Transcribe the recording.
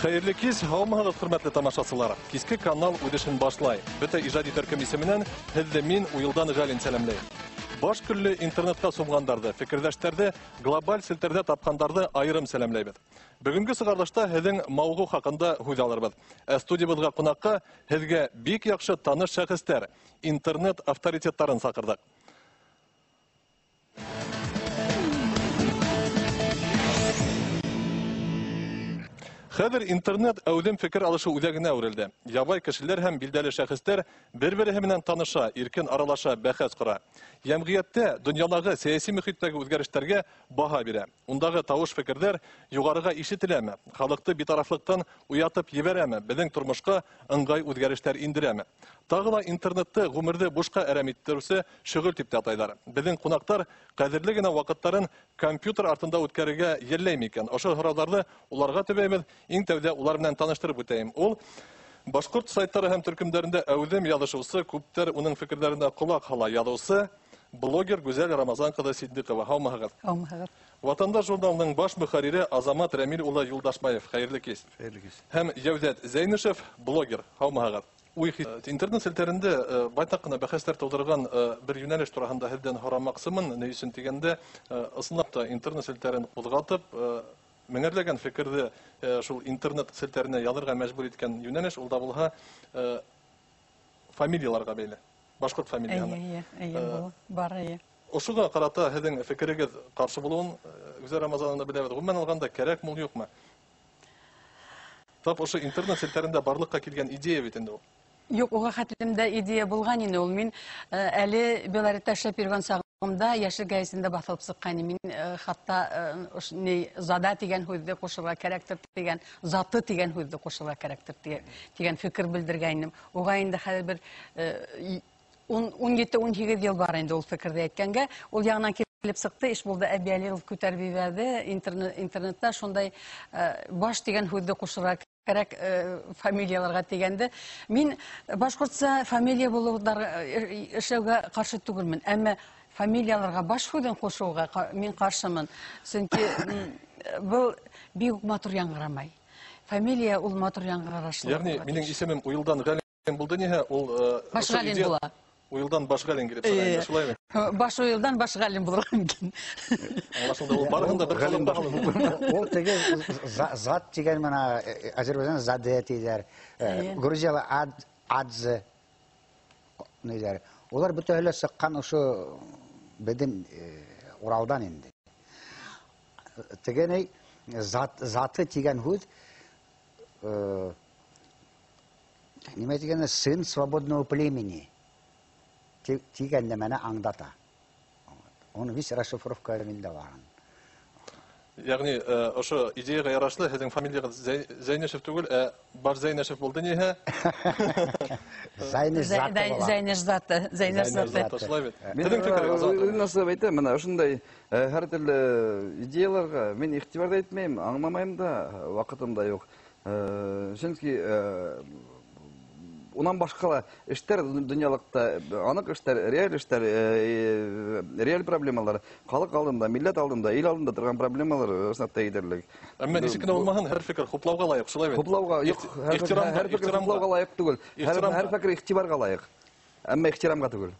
Хәйерле кис, һаумыһығыҙ, хөрмәтле тамашасылар. Киске канал үҙ эшен башлай. Бөтә ижади төркөм исеменән һеҙҙе мин, Уйылдан Ғәлин, сәләмләйем. Баш көллө интернетҡа сумғандарҙы, фекерҙәштәрҙе, глобаль селтәрҙә тапҡандарҙы айырым сәләмләйбеҙ. Бөгөнгө сығарылышта һеҙҙең мауығыу хаҡында һүҙ алырбыҙ. Ә студиябыҙға ҡунаҡҡа һеҙгә бик яҡшы таныш шәхестәр, интернет авторитеттарын саҡырҙыҡ. Хәҙер интернет әүҙем фекер алышыу үҙәгенә әүерелде. Ябай кешеләр һәм билдәле шәхестәр бер-береһе менән таныша, иркен аралаша, бәхәс ҡора. Йәмғиәттә донъялағы сәйәси мөхиттәге үҙгәрештәргә баһа бирә. Ундағы тауыш фекерҙәр юғарыға ишетеләме? Халыҡты битарафлыҡтан уятып ебәрәме? Беҙҙең тормошҡа ыңғай үҙгәрештәр индерәме? Тағы ла интернетты ғүмерҙе бушҡа әрәм иттереүсе шөғөл тип тә атайҙар. Беҙҙең ҡунаҡтар ҡәҙерле генә ваҡыттарын компьютер артында үткәрергә йәлләйме икән? Ошо һорауҙарҙы уларға төбәйбеҙ. Иң тәүҙә улар менән таныштырып үтәйем. Ул башҡорт сайттары һәм төркөмдәрендә әүҙем яҙышыусы, күптәр уның фекерҙәренә ҡолаҡ һала яҙыусы, блогер Гүзәл Рамазан ҡыҙы Ситдиҡова. Һаумыһығыҙ? Һаумыһығыҙ. Ватандаш журналының баш мөхәррире Азамат Рәмил улы Юлдашбаев. Хәйерле кис. Хәйерле кис. Һәм Йәүҙәт Зәйнешев, блогер. Һаумыһығыҙ? Интернет селтәрендә байтаҡ ҡына бәхәстәр тыуҙырған бер йүнәлеш тураһында һеҙҙән һорамаҡсымын. Ни өсөн тигәндә, ысынлап та интернет селтәрен ҡуҙғатып, меңәрләгән фекерҙе шул интернет селтәренә яҙырға мәжбүр иткән йүнәлеш, ул да булһа фамилияларға бәйле. Башҡорт фамилияһына. Эйе, эйе, бар, эйе. Ошоға ҡарата һеҙҙең фекерегеҙ ҡаршы булыуын Гүзәл Рамазановна беләбеҙ. Ғөмүмән алғанда, кәрәкме ул, юҡмы? Тап ошо интернет селтәрендә барлыҡҡа килгән идея бит инде ул. Юҡ, уға хәтлем дә идея булған ине ул. Мин әле Белоретта эшләп йөрөгән сағымда Йәшел гәзитендә баҫылып сыҡҡайны. Мин хатта зада тигән һүҙҙе ҡушырға кәрәктер тигән, заты тигән һүҙҙе ҡушырға кәрәктер тигән фекер белдергәйнем. Уға инде хәҙер бер ун ете, ун һигеҙ йыл бар инде ул фекерҙе әйткәнгә. Ул яғынан килеп сыҡты, эш булды, Әбйәлилов күтәреп ебәрҙе. Интернетта шундай баш тигән һүҙҙе ҡушырға кәрәк фамилияларға тигәнде. Мин башҡортса фамилия булыуҙар эшләүгә ҡаршы түгелмен, әммә фамилияларға баш һүҙен ҡушыуға мин ҡаршымын. Сөнки был бик үк матур яңғырамай. Фамилия ул матур яңғырашлы Ягъни булырға минең тейеш. исемем Уйылдан Ғәлин булды ниһә, ул Баш ошо Ғәлин идея була. Уйылдан Баш Ғәлин килеп сыға инде, шулаймы? Баш Уйылдан Баш Ғәлин булырға мөмкин. Аңлашылды, ул барыһын да бер Ғәлин ҡалыпта баш алынды. Ул теге зат тигән мына, Азербайжан заде тиҙәр, Грузияла адзе ниләр. Улар бөтәһе лә сыҡҡан ошо беҙҙең Уралдан инде. Теге ни, заты тигән һүҙ, нимә тигәне, сын свободного племени тигән нәмәне аңдата. Уны весь расшифровка миндә бар. Ягъни, ошо идеяға ярашлы һеҙҙең фамилияғыҙ Зәйнешев түгел, ә Баш Зәйнешев булды ниһә? Зәйнеш заты була. Зәйнеш заты, Зәйнеш Зәйнеш заты. заты. Шулай бит. Мин Һеҙҙең фекерегеҙ, Азамат үҙем насып әйтәм, мына ошондай һәр төрлө идеяларға мин иғтибар ҙа итмәйем, аңламайым да, ваҡытым да юҡ. Сөнки унан башҡа ла эштәр донъялыҡта, аныҡ эштәр, реаль эштәр, реаль проблемалар, халыҡ алдында, милләт алдында, ил алдында торған проблемалар ысынлап та етерлек. Әммә нисек кенә булмаһын, һәр фекер хуплауға лайыҡ, шулай бит? Хуплауға, юҡ, һәр фекер Ихтирамға. хуплауға лайыҡ түгел. Һәр Ихтирамға. фекер иғтибарға лайыҡ. Әммә ихтирамға түгел.